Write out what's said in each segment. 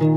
Дар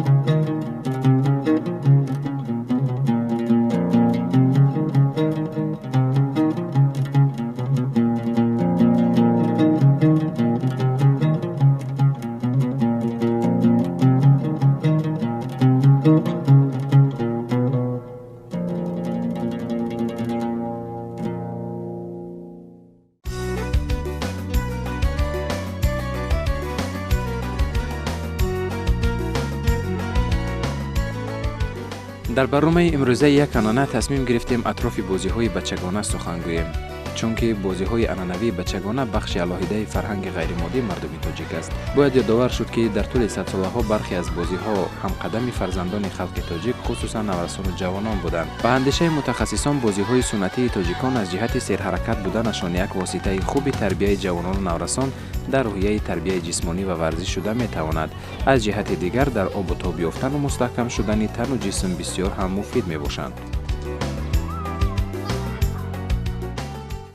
барномаи имрӯзаи як анъана тасмим гирифтем атрофи бозиҳои бачагона сухан гӯем, чунки бозиҳои анъанавии бачагона бахши алоҳидаи фарҳанги ғайримоддии мардуми тоҷик аст. Бояд ёдовар шуд, ки дар тӯли садсолаҳо бархе аз бозиҳо ҳамқадами фарзандони халқи тоҷик, хусусан наврасону ҷавонон буданд. Ба андешаи мутахассисон, бозиҳои суннатии тоҷикон аз ҷиҳати серҳаракат буданашон як воситаи хуби тарбияи ҷавонону наврасон дар рӯҳияи тарбияи ҷисмонӣ ва варзиш шуда метавонад. Аз ҷиҳати дигар, дар обу тоб ёфтану мустаҳкам шудани тану ҷисм бисёр ҳам муфид мебошанд.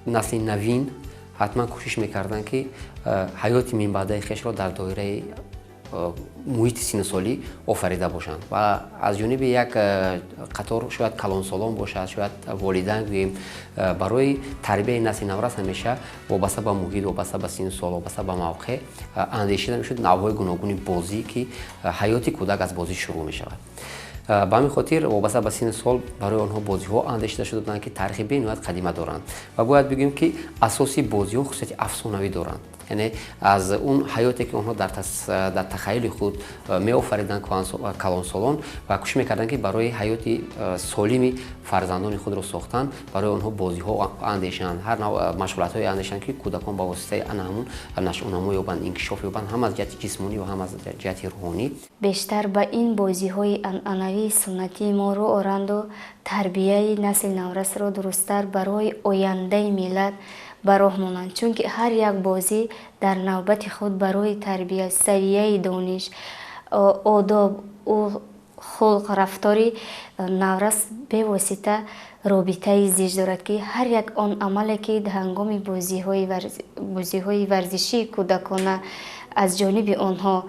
Насли навин ҳатман кӯшиш мекарданд, ки ҳаёти минбаъдаи хешро дар доираи муҳити синнусолӣ офарида бошанд ва аз ҷониби як қатор, шояд калонсолон бошад, шояд волидайн гӯем, барои тарбияи насли наврас ҳамеша вобаста ба муҳит, вобаста ба синну сол, вобаста ба мавқеъ андешида мешуд навъҳои гуногуни бозӣ, ки ҳаёти кӯдак аз бозӣ шурӯъ мешавад. Ба ҳамин хотир вобаста ба синну сол барои онҳо бозиҳо андешида шуда буданд, ки таърихи бениҳоят қадима доранд. Ва бояд бигӯем, ки асоси бозиҳо хусусияти афсонавӣ доранд, яъне аз он ҳаёте, ки онҳо дар тахаюли худ меофариданд калонсолон ва кӯшиш мекарданд, ки барои ҳаёти солими фарзандони худро сохтан барои онҳо бозиҳо андешанд, ҳар нав машғулиятҳое андешанд, ки кӯдакон ба воситаи ана ҳамун нашъунамо ёбанд, инкишоф ёбанд ҳам аз ҷиҳати ҷисмонӣ ва ҳам аз ҷиҳати рӯҳонӣ. Бештар ба ин бозиҳои анъанавии суннатии мо рӯ оранду тарбияи насли наврасро дурусттар барои ояндаи миллат ба роҳ монанд, чунки ҳар як бозӣ дар навбати худ барои тарбия, савияи дониш, одоб, хулқ, рафтори наврас бевосита робитаи зич дорад, ки ҳар як он амале, ки ҳангоми бозиҳои варзишии кӯдакона аз ҷониби онҳо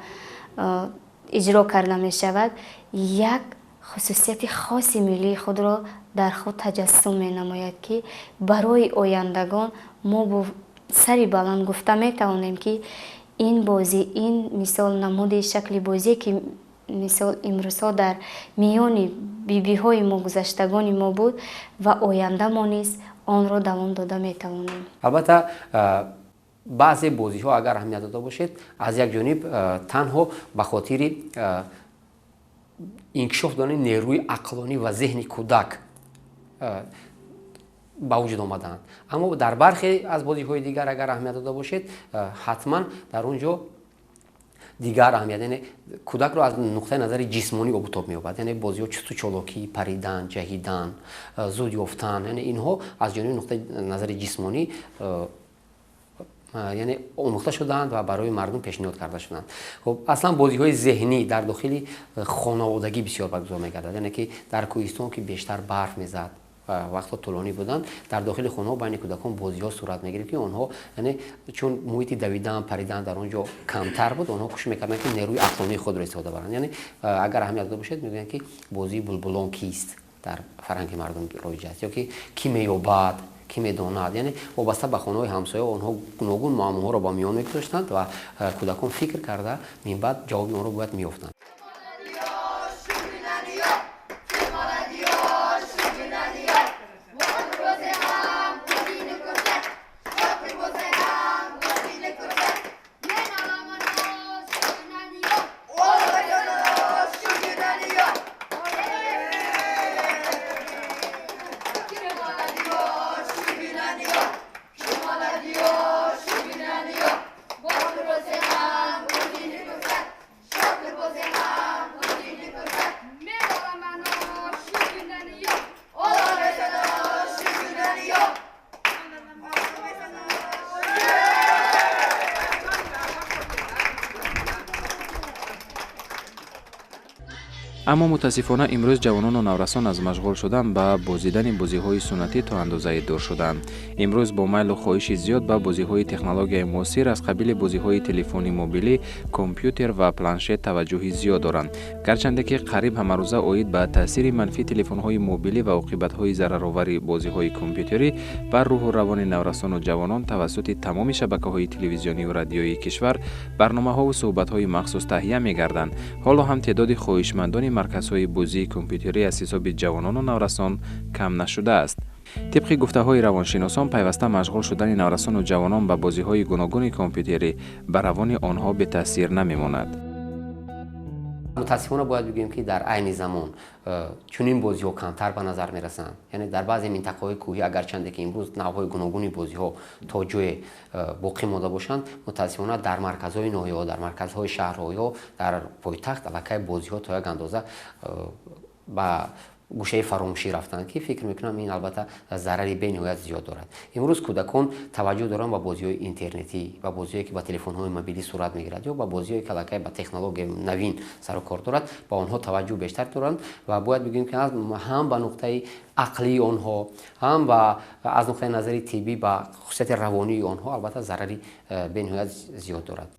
иҷро карда мешавад, як хусусияти хоси миллии худро дар худ таҷассум менамояд, ки барои ояндагон мо бо сари баланд гуфта метавонем, ки ин бозӣ, ин мисол намуди шакли бозие, ки мисол имрӯзҳо дар миёни бибиҳои мо, гузаштагони мо буд ва оянда мо низ онро давом дода метавонем. Албатта, баъзе бозиҳо, агар аҳамият дода бошед, аз як ҷониб танҳо ба хотири инкишоф додани нерӯи ақлонӣ ва зеҳни кӯдак ба вуҷуд омадаанд, аммо дар бархе аз бозиҳои дигар, агар аҳамият дода бошед, ҳатман дар он ҷо дигар аҳамият, яъне кӯдакро аз нуқтаи назари ҷисмонӣ обутоб меёбад. Яъне бозиҳо чусту чолокӣ, паридан, ҷаҳидан, зуд ёфтан, яъне инҳо аз ҷониби нуқтаи назари ҷисмонӣ, яъне омӯхта шудаанд ва барои мардум пешниҳод карда шуданд. Хуб, аслан бозиҳои зеҳнӣ дар дохили хонаводагӣ бисёр баргузор мегардад, яъне ки дар кӯҳистон, ки бештар барф мезад, вақтҳо тӯлонӣ буданд, дар дохили хонаҳо байни кӯдакон бозиҳо сурат мегирифт, ки онҳо, яъне чун муҳити давидан, паридан дар он ҷо камтар буд, онҳо кӯшиш мекарданд, ки нерӯи ақлонии худро истифода баранд. Яъне агар аҳамият дода бошед, мегӯянд, ки бозии булбулон кист дар фарҳанги мардум роиҷ аст, ё ки кӣ меёбад, кӣ медонад. Яъне вобаста ба хонаҳои ҳамсоя онҳо гуногун муаммоҳоро ба миён мегузоштанд ва кӯдакон фикр карда минбаъд ҷавоби онро бояд меёфтанд. Аммо мутаассифона имрӯз ҷавонону наврасон аз машғул шудан ба бозидани бозиҳои суннатӣ то андозае дур шуданд. Имрӯз бо майлу хоҳиши зиёд ба бозиҳои технологияи муосир аз қабили бозиҳои телефони мобилӣ, компютер ва планшет таваҷҷӯҳи зиёд доранд. Гарчанде ки қариб ҳамарӯза оид ба таъсири манфии телефонҳои мобилӣ ва оқибатҳои зараровари бозиҳои компютерӣ бар рӯҳу равони наврасону ҷавонон тавассути тамоми шабакаҳои телевизионию радиоии кишвар барномаҳову суҳбатҳои махсус таҳия мегарданд, ҳоло ҳам теъдоди хоҳишмандони марказҳои бозии компютерӣ аз ҳисоби ҷавонону наврасон кам нашудааст. Тибқи гуфтаҳои равоншиносон, пайваста машғул шудани наврасону ҷавонон ба бозиҳои гуногуни компютерӣ ба равони онҳо бетаъсир намемонад. Мутаассифона бояд бигӯем, ки дар айни замон чунин бозиҳо камтар ба назар мерасанд. Яъне дар баъзе минтақаҳои кӯҳӣ, агарчанде ки имрӯз навъҳои гуногуни бозиҳо то ҷое боқӣ монда бошанд, мутаассифона дар марказҳои ноҳияҳо, дар марказҳои шаҳрҳоҳо, дар пойтахт аллакай бозиҳо то як андоза ба гӯшаи фаромӯшӣ рафтанд, ки фикр мекунам, ин албатта зарари бениҳоят зиёд дорад. Имрӯз кӯдакон таваҷҷӯҳ доранд ба бозиҳои интернетӣ, ба бозиҳое, ки ба телефонҳои мобилӣ сурат мегирад, ё ба бозиҳое, ки аллакай ба технологияи навин сару кор дорад, ба онҳо таваҷҷӯҳ бештар доранд. Ва бояд бигӯем, ки ҳам ба нуқтаи ақлии онҳо, ҳам аз нуқтаи назари тиббӣ ба хусусияти равонии онҳо албатта зарари бениҳоят зиёд дорад.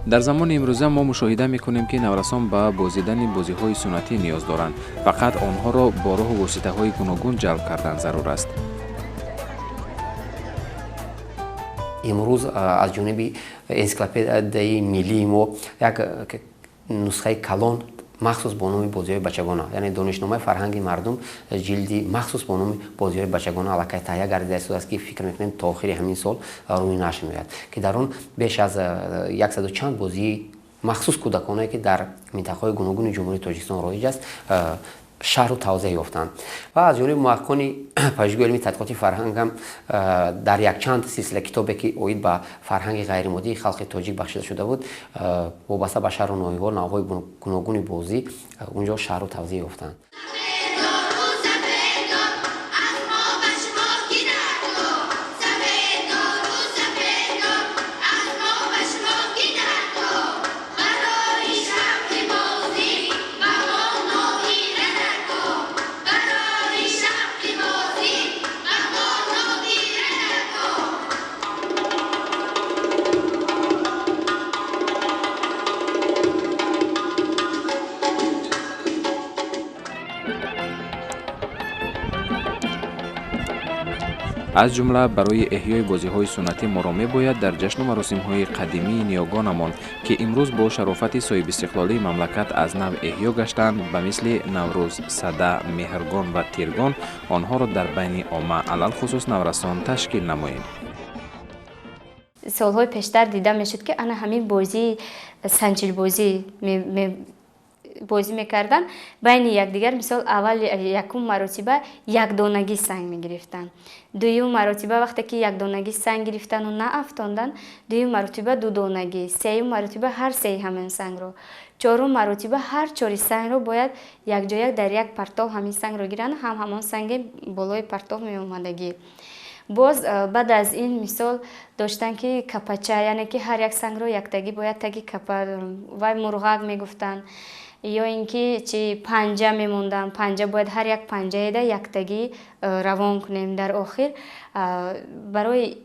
Дар замони имрӯза мо мушоҳида мекунем, ки наврасон ба бозидани бозиҳои суннатӣ ниёз доранд. Фақат онҳоро бо роҳу воситаҳои гуногун ҷалб кардан зарур аст. Имрӯз аз ҷониби энсиклопедияи миллии мо як нусхаи калон махсус бо номи бозиҳои бачагона, яъне донишномаи фарҳанги мардум, ҷилди махсус бо номи бозиҳои бачагона аллакай таҳия гардида истодааст, ки фикр мекунем, то охири ҳамин сол рӯи нашр меояд, ки дар он беш аз яксаду чанд бозии махсус кӯдаконае, ки дар минтақаҳои гуногуни Ҷумҳурии Тоҷикистон роиҷ аст, шарҳу тавзеҳ ёфтанд. Ва аз ҷониби муҳаққиқони Пажӯҳишгоҳи илмии тадқиқоти фарҳанг ҳам дар якчанд силсила китобе, ки оид ба фарҳанги ғайримоддии халқи тоҷик бахшида шуда буд, вобаста ба шаҳру ноҳияҳо навъҳои гуногуни бозӣ унҷо шарҳу тавзеҳ ёфтанд. Аз ҷумла барои эҳёи бозиҳои суннатӣ моро мебояд дар ҷашну маросимҳои қадимии ниёгонамон, ки имрӯз бо шарофати соҳибистиқлолии мамлакат аз нав эҳё гаштанд, ба мисли Наврӯз, Сада, Меҳргон ва Тиргон, онҳоро дар байни омма, алалхусус наврасон, ташкил намоем. Солҳои пештар дида мешуд, ки ана ҳамин бозии санҷилбозӣ бозӣ мекарданд байни якдигар. Мисол, аввал якум маротиба якдонагӣ санг мегирифтанд, дуюм маротиба вақте ки якдонагӣ санг гирифтану наафтондан, дуюм маротиба дудонагӣ, сеюм маротиба ҳар сеи ҳамин сангро, чорум маротиба ҳар чори сангро бояд якҷоя дар як партов ҳамин сангро гиранд, ҳам ҳамон санги болои партов меомадагӣ. Боз баъд аз ин, мисол, доштан, ки капача, яъне ки ҳар як сангро яктагӣ бояд таги капа, вай мурғак мегуфтанд, ё ин ки чи панҷа мемонданд, панҷа бояд ҳар як панҷаеда яктагӣ равон кунем. Дар охир барои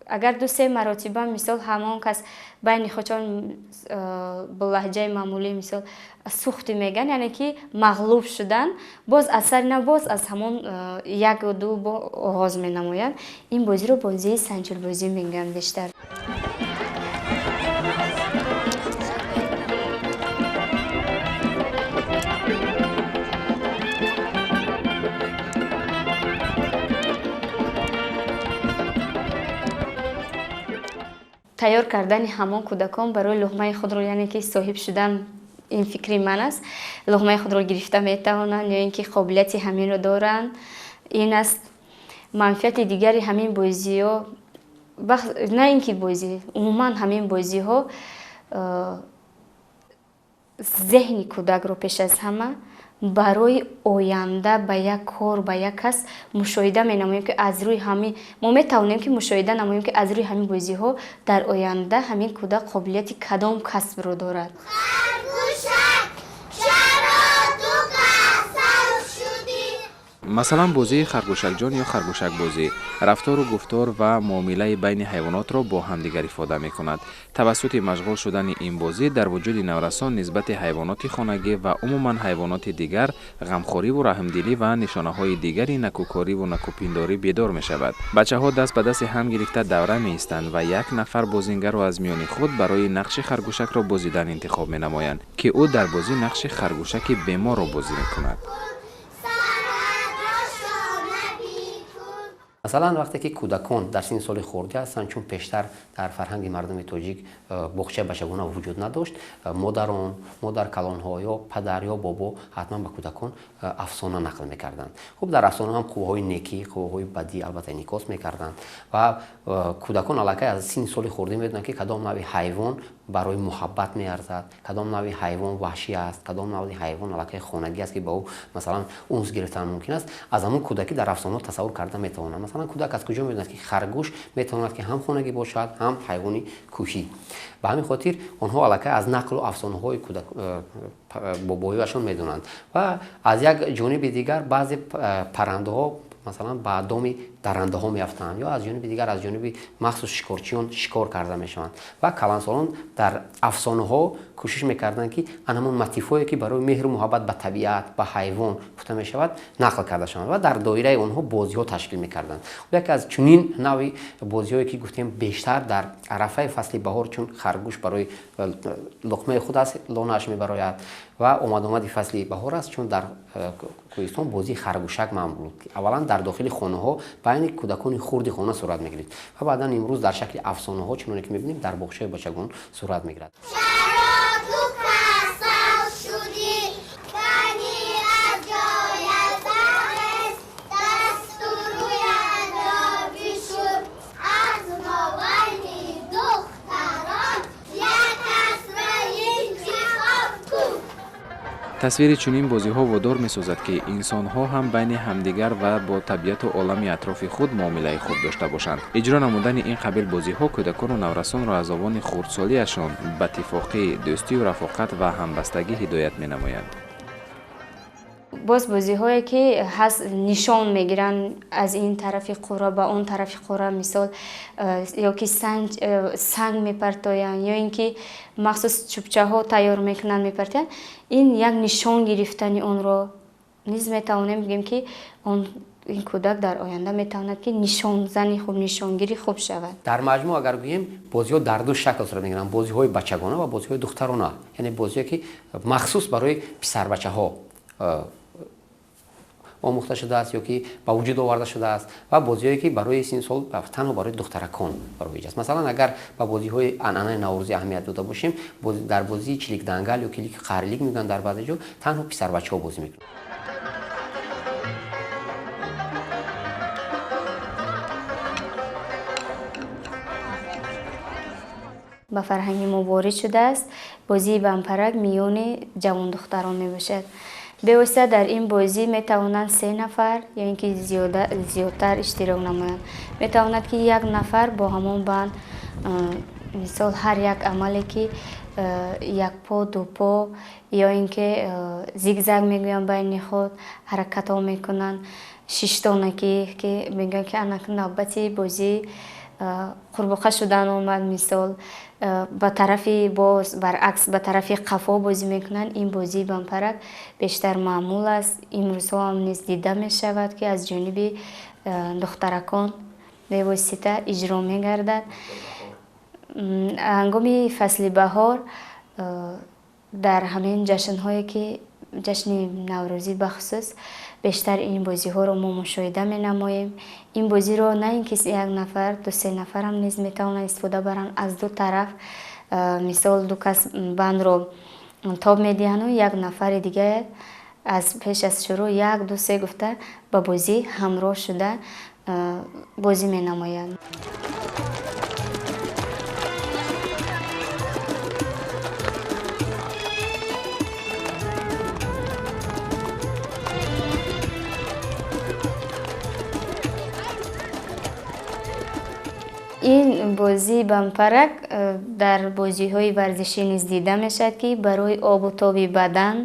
агар ду се маротиба, мисол, ҳамон кас байни худшон бо лаҳҷаи маъмулӣ, мисол, сухти меган, яъне ки мағлуб шудан, боз аз сари нав, боз аз ҳамон як ду оғоз менамоянд. Ин бозиро бозии санҷилбозӣ мегӯянд бештар. Тайёр кардани ҳамон кӯдакон барои луғмаи худро, яъне ки соҳиб шудан, ин фикри ман аст, луғмаи худро гирифта метавонанд ё ин ки қобилияти ҳаминро доранд. Ин аст манфиати дигари ҳамин бозиҳо. На ин ки бозӣ, умуман ҳамин бозиҳо зеҳни кӯдакро пеш аз ҳама Барои оянда ба як кор, ба як кас мушоҳида менамоем, ки аз рӯи ҳамин мо метавонем ки мушоҳида намоем, ки аз рӯи ҳамин бозиҳо дар оянда ҳамин кӯдак қобилияти кадом касбро дорад. Масалан, бозии харгӯшакҷон ё харгӯшакбозӣ рафтору гуфтор ва муомилаи байни ҳайвонотро бо ҳамдигар ифода мекунад. Тавассути машғул шудани ин бозӣ дар вуҷуди наврасон нисбати ҳайвоноти хонагӣ ва умуман ҳайвоноти дигар ғамхориву раҳмдилӣ ва нишонаҳои дигари накӯкориву накӯпиндорӣ бедор мешавад. Бачаҳо даст ба дасти ҳам гирифта давра меистанд ва як нафар бозингарро аз миёни худ барои нақши харгӯшакро бозидан интихоб менамоянд, ки ӯ дар бозӣ нақши харгӯшаки беморро бозӣ мекунад. Масалан, вақте ки кӯдакон дар синни соли хурдӣ ҳастанд, чун пештар дар фарҳанги мардуми тоҷик боғчаи бачагона вуҷуд надошт, модарон, модаркалонҳо ё падар ё бобо ҳатман ба кӯдакон афсона нақл мекарданд. Хуб, дар афсона ҳам қувваҳои некӣ, қувваҳои бадӣ албатта инъикос мекарданд ва кӯдакон аллакай аз синни соли хурдӣ медонанд, ки кадом навъи ҳайвон барои муҳаббат меарзад, кадом навъи ҳайвон ваҳшӣ аст, кадом навъи ҳайвон аллакай хонагӣ аст, ки ба ӯ масалан унс гирифтан мумкин аст. Аз ҳамон кӯдакӣ дар афсонаҳо тасаввур карда метавонанд. Масалан, кӯдак аз куҷо медонад, ки харгӯш метавонад ки ҳам хонагӣ бошад, ҳам ҳайвони кӯҳӣ? Ба ҳамин хотир онҳо аллакай аз нақлу афсонаҳои кӯдак бобоиашон медонанд. Ва аз як ҷониби дигар баъзе паррандаҳо масалан ба доми дарандаҳо меафтанд ё аз ҷониби дигар аз ҷониби махсус шикорчиён шикор карда мешаванд. Ва калонсолон дар афсонаҳо кӯшиш мекарданд, ки ан ҳамон мотивҳое, ки барои меҳру муҳаббат ба табиат, ба ҳайвон гуфта мешавад, нақл карда шаванд ва дар доираи онҳо бозиҳо ташкил мекарданд. Яке аз чунин навъи бозиҳое, ки гуфтем, бештар дар арафаи фасли баҳор, чун харгӯш барои луқмаи худ аст лонааш мебарояд ва омадомади фасли баҳор аст, чун дар кӯҳистон бозии харгӯшак маъмул буд. Аввалан дар дохили хонаҳо байни кӯдакони хурди хона сурат мегирифт ва баъдан имрӯз дар шакли афсонаҳо, чуноне ки мебинем, дар боғчаи бачагон сурат мегирад. Тасвири чунин бозиҳо водор месозад, ки инсонҳо ҳам байни ҳамдигар ва бо табиату олами атрофи худ муомилаи хуб дошта бошанд. Иҷро намудани ин қабил бозиҳо кӯдакону наврасонро аз овони хурдсолиашон ба тифоқӣ, дӯстию рафоқат ва ҳамбастагӣ ҳидоят менамоянд. Боз бозиҳое, ки ҳаст, нишон мегиранд аз ин тарафи қурра ба он тарафи қурра, мисол, ё ки санг мепартоянд, ё ин ки махсус чӯбчаҳо тайёр мекунанд, мепартоянд. Ин як нишон гирифтани онро низ метавонем бигӯем, ки он ин кӯдак дар оянда метавонад, ки нишонзани хуб, нишонгири хуб шавад. Дар маҷмӯъ агар гӯем, бозиҳо дар ду шакл сурат мегиранд: бозиҳои бачагона ва бозиҳои духтарона, яъне бозиҳое, ки махсус барои писарбачаҳо омӯхта шудааст ё ки ба вуҷуд оварда шудааст, ва бозиҳое, ки барои синни сол танҳо барои духтаракон роиҷ аст. Масалан, агар ба бозиҳои анъанаи наврӯзӣ аҳамият дода бошем, дар бозии чиликдангал ё килики қарлик мегӯянд, дар баъзе ҷо танҳо писарбачаҳо бозӣ мекунанд. Ба фарҳанги мо ворид шудааст бозии бампарак миёни ҷавондухтарон мебошад. Бевосита дар ин бозӣ метавонанд се нафар ё ин ки зиёдтар иштирок намоянд. Метавонад, ки як нафар бо ҳамон банд, мисол, ҳар як амале, ки як по, ду по ё ин ки зигзаг мегӯянд, байни худ ҳаракатҳо мекунанд, шиштонакӣ, ки мегӯянд, ки ана навбати бозии қурбоқа шудан омад, мисол, ба тарафи боз баръакс ба тарафи қафо бозӣ мекунанд. Ин бозии бампарак бештар маъмул аст, имрӯзҳо ҳам низ дида мешавад, ки аз ҷониби духтаракон бевосита иҷро мегардад. Ҳангоми фасли баҳор, дар ҳамин ҷашнҳое, ки ҷашни наврӯзӣ бахусус, бештар ин бозиҳоро мо мушоҳида менамоем. Ин бозиро на ин ки як нафар, ду-се нафарам низ метавонанд истифода баранд. Аз ду тараф, мисол, ду кас бандро тоб медиҳанду як нафари дигар аз пеш аз шурӯъ як, ду, се гуфта ба бозӣ ҳамроҳ шуда бозӣ менамоянд. Бозии бампарак дар бозиҳои варзишӣ низ дида мешавад, ки барои обу тоби бадан,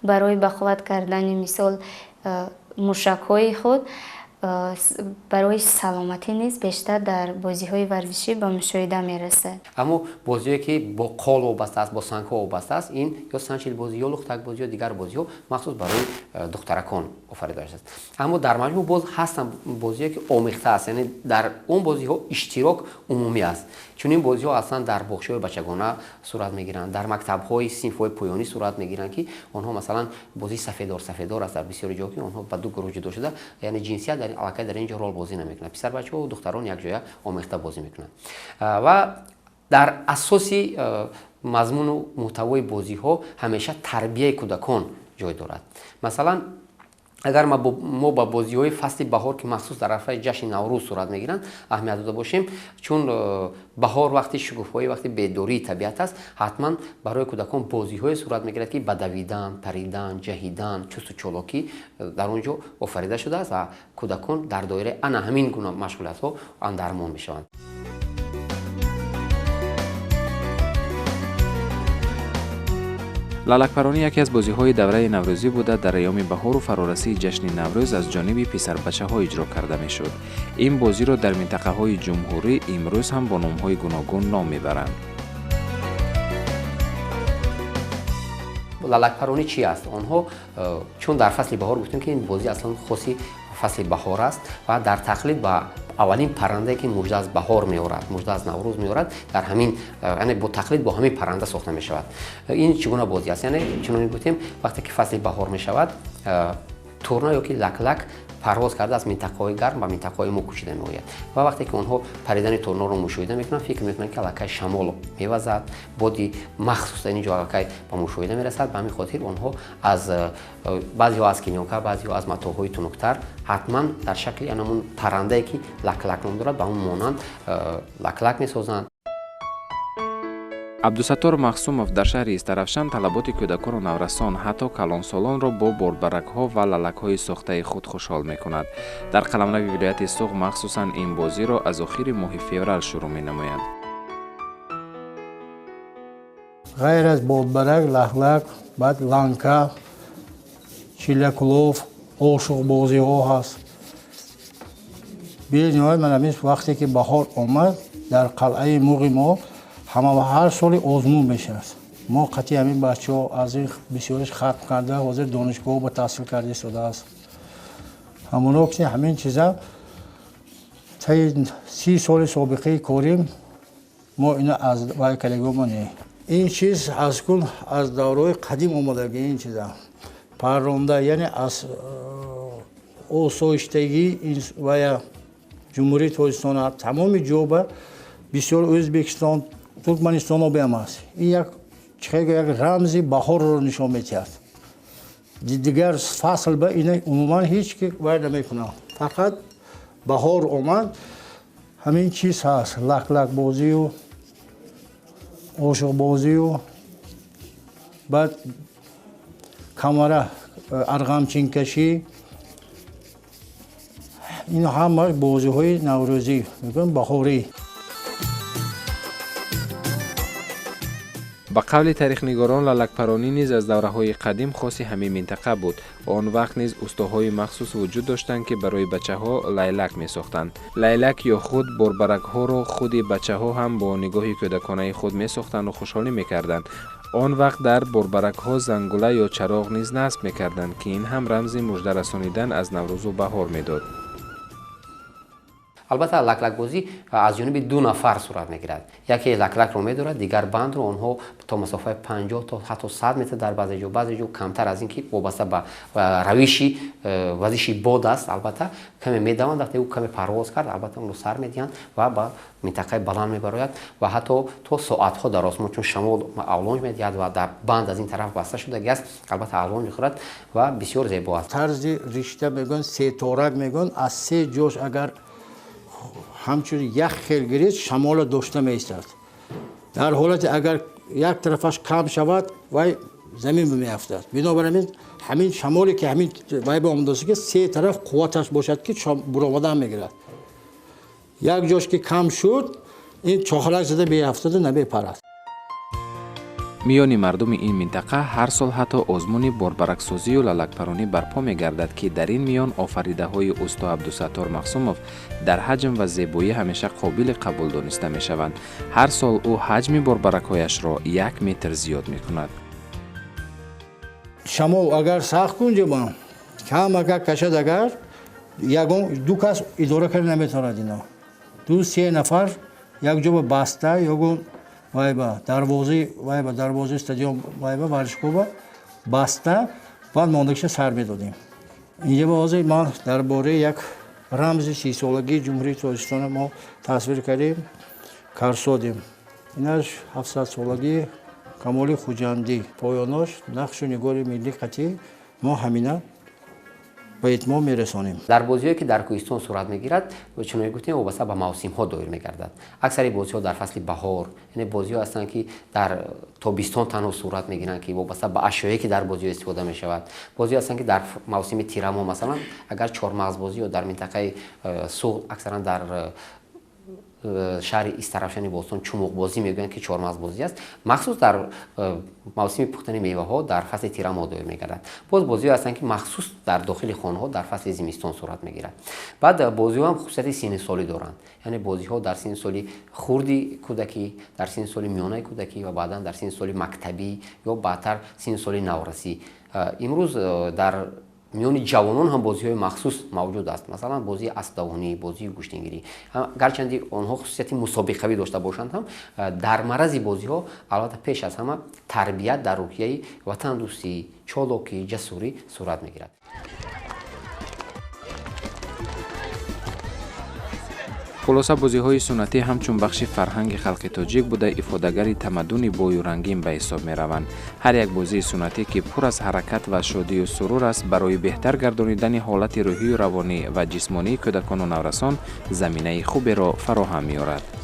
барои бақувват кардани мисол мушакҳои худ, барои саломатӣ низ бештар дар бозиҳои варзишӣ ба мушоҳида мерасад. Аммо бозиҳое ки бо қол вобаста аст, бо сангҳо вобаста аст, ин ё санчилбозӣ, ё лухтакбозӣ, ё дигар бозиҳо махсус барои духтаракон офарида шудааст. Аммо дар маҷмӯъ боз ҳастанд бозиҳое ки омехта аст, яъне дар он бозиҳо иштирок умумӣ аст. Чунин бозиҳо аслан дар боғчаҳои бачагона сурат мегиранд, дар мактабҳои синфҳои поёнӣ сурат мегиранд, ки онҳо масалан бозии сафедор сафедор аст дар бисёри ҷо, ки онҳо ба ду гурӯҳ ҷудо шуда, яъне ҷинсият аллакай дар ин ҷо рол бозӣ намекунад. Писарбачаҳо ва духтарон якҷоя омехта бозӣ мекунанд. Ва дар асоси мазмуну муҳтавои бозиҳо ҳамеша тарбияи кӯдакон ҷой дорад. Масалан, агар мо ба бозиҳои фасли баҳор, ки махсус дар арафаи ҷашни Наврӯз сурат мегиранд, аҳамият дода бошем, чун баҳор вақти шукуфоӣ, вақти бедории табиат аст, ҳатман барои кӯдакон бозиҳое сурат мегирад, ки ба давидан, паридан, ҷаҳидан, чусту чолокӣ дар он ҷо офарида шудааст ва кӯдакон дар доираи ана ҳамин гуна машғулиятҳо андармон мешаванд. Лалакпаронӣ яке аз бозиҳои давраи наврӯзӣ буда, дар айёми баҳору фарорасии ҷашни Наврӯз аз ҷониби писарбачаҳо иҷро карда мешуд. Ин бозиро дар минтақаҳои ҷумҳурӣ имрӯз ҳам бо номҳои гуногун ном мебаранд. Лалакпаронӣ чи аст? Онҳо чун дар фасли баҳор гуфтем, ки ин бозӣ аслан хоси фасли баҳор аст ва дар тақлид ба аввалин паррандае, ки мужда аз баҳор меорад, мужда аз Наврӯз меорад, дар ҳамин, яъне бо тақлид бо ҳамин парранда сохта мешавад. Ин чӣ гуна бозӣ аст? Яъне чунон гуфтем, вақте ки фасли баҳор мешавад, турна ё ки лаклак парвоз карда аз минтақаҳои гарм ба минтақаҳои мо кӯчида меояд ва вақте ки онҳо паридани турнаро мушоҳида мекунанд, фикр мекунанд, ки аллакай шамол мевазад, боди махсус дар ин ҷо аллакай ба мушоҳида мерасад. Ба ҳамин хотир онҳо аз баъзеҳо аз клеёнка, баъзеҳо аз матоъҳои тунуктар ҳатман дар шакли анамун паррандае, ки лаклак ном дорад, ба он монанд лаклак месозанд. Абдусаттор Махсумов дар шаҳри Истаравшан талаботи кӯдакону наврасон, ҳатто калонсолонро бо борбаракҳо ва лалакҳои сохтаи худ хушҳол мекунад. Дар қаламрави вилояти Суғд махсусан ин бозиро аз охири моҳи феврал шурӯъ менамоянд. Ғайр аз бодбарак, лахлак, баъд ланка, чиллакулов, ошуқбозиҳо ҳаст. Бениҳоят ман ҳамин вақте ки баҳор омад, дар қалъаи муғи мо ҳама ҳар соли озмун мешавад. Мо қатъи ҳамин бачаҳо аз ин бисёриш хатм карда, ҳозир донишгоҳ ба таҳсил карда истодааст. Ҳамоно ки ҳамин чиза таи 30 соли собиқаи корим мо ина аз вай калигомо не. Ин чиз аз кун аз давраҳои қадим омадаги ин чиза. Парронда, яъне аз осоиштагӣ вая Ҷумҳурии Тоҷикистон тамоми ҷо ба бисёр Ӯзбекистон, Туркманистон обиам аст. Ин як чихего як рамзи баҳорро нишон медиҳад. Дигар фасл ба ина умуман ҳеҷ ки вай намекунад. Фақат баҳор омад, ҳамин чиз ҳаст. Лак-лакбозию, ошуқбозию, баъд камара арғамчинкашӣ. Ин ҳама бозиҳои наврӯзӣ, мегӯям баҳорӣ. Ба қавли тарихнигорон, лалакпаронӣ низ аз давраҳои қадим хоси ҳамин минтақа буд. Он вақт низ устоҳои махсус вуҷуд доштанд, ки барои бачаҳо лайлак месохтанд. Лайлак ё худ борбаракҳоро худи бачаҳо ҳам бо нигоҳи кӯдаконаи худ месохтанду хушҳолӣ мекарданд. Он вақт дар борбаракҳо зангула ё чароғ низ насб мекарданд, ки ин ҳам рамзи мужда расонидан аз Наврӯзу баҳор медод. Албатта, лаклакбозӣ аз ҷониби ду нафар сурат мегирад. Яке лаклакро медорад, дигар бандро. Онҳо то масофаи 50 то ҳатто 100 метр дар баъзе ҷо, баъзе ҷо камтар аз ин, ки вобаста ба равиши вазиши бод аст, албатта каме медаванд. Вақте ӯ каме парвоз кард, албатта онро сар медиҳанд ва ба минтақаи баланд мебарояд ва ҳатто то соатҳо дар осмон, чун шамол авлонҷ медиҳад ва дар банд аз ин тараф баста шудаги аст, албатта авлонҷ мехӯрад ва бисёр зебо аст. Тарзи ришта мегӯянд, сеторак мегӯянд, аз се ҷош агар ҳамчун як хел гирифт, шамола дошта меистад. Дар ҳолате агар як тарафаш кам шавад, вай замин меафтад. Бинобар ҳамин ҳамин шамоле ки ҳамин вай ба омадааст, ки се тараф қувваташ бошад, ки буромадан мегирад. Як ҷош ки кам шуд, Ин чохалак зада меафтаду намепарад. Миёни мардуми ин минтақа ҳар сол ҳатто озмуни борбараксозию лалакпаронӣ барпо мегардад, ки дар ин миён офаридаҳои усто Абдусаттор Махсумов дар ҳаҷм ва зебоӣ ҳамеша қобили қабул дониста мешаванд. Ҳар сол ӯ ҳаҷми борбаракҳояшро 1 метр зиёд мекунад. Шамол агар сахт кунҷаба кам агар кашад, агар ягон ду кас идора карда наметавонад, ино 2-3 нафар якҷо ба баста ягон вайба дарвозаи вайба дарвозаи стадион вайба варзишгоҳба баста, баъд мондагиша сар медодем. Инҷа ба ҳозир ман дар бораи як рамзи 30-солагии Ҷумҳурии Тоҷикистона мо тасвир кардем, карсодем. Инаш 700-солагии Камоли Хуҷандӣ, поёнош нақшу нигори миллӣ қатӣ мо ҳамина ба итмом мерасонем. Дар бозиҳое ки дар кӯҳистон сурат мегирад, чуноне гуфтем, вобаста ба мавсимҳо доир мегардад. Аксари бозиҳо дар фасли баҳор, яъне бозиҳо ҳастанд, ки дар тобистон танҳо сурат мегиранд, ки вобаста ба ашёе ки дар бозиҳо истифода мешавад. Бозиҳо ҳастанд, ки дар мавсими тирамоҳ, масалан, агар чормағзбозӣ ё дар минтақаи Суғд, аксаран дар шаҳри Истаравшани бостон чумуқбозӣ мегӯянд, ки чормағзбозӣ аст, махсус дар мавсими пухтани меваҳо дар фасли тирамоҳ доир мегардад. Боз бозиҳо ҳастанд, ки махсус дар дохили хонаҳо дар фасли зимистон сурат мегирад. Баъд бозиҳо ҳам хусусияти синни солӣ доранд, яъне бозиҳо дар синни соли хурди кӯдакӣ, дар синни соли миёнаи кӯдакӣ ва баъдан дар синни соли мактабӣ ё баъдтар синни соли наврасӣ. Имрӯз дар миёни ҷавонон ҳам бозиҳои махсус мавҷуд аст, масалан, бозии аспдавонӣ, бозии гӯштингирӣ. Гарчанди онҳо хусусияти мусобиқавӣ дошта бошанд ҳам, дар маррази бозиҳо албатта пеш аз ҳама тарбият дар рӯҳияи ватандӯстӣ, чолокӣ, ҷасурӣ сурат мегирад. Хулоса, бозиҳои суннатӣ ҳамчун бахши фарҳанги халқи тоҷик буда, ифодагари тамаддуни бою рангин ба ҳисоб мераванд. Ҳар як бозии суннатӣ, ки пур аз ҳаракат ва шодию сурур аст, барои беҳтар гардонидани ҳолати рӯҳию равонӣ ва ҷисмонии кӯдакону наврасон заминаи хуберо фароҳам меорад.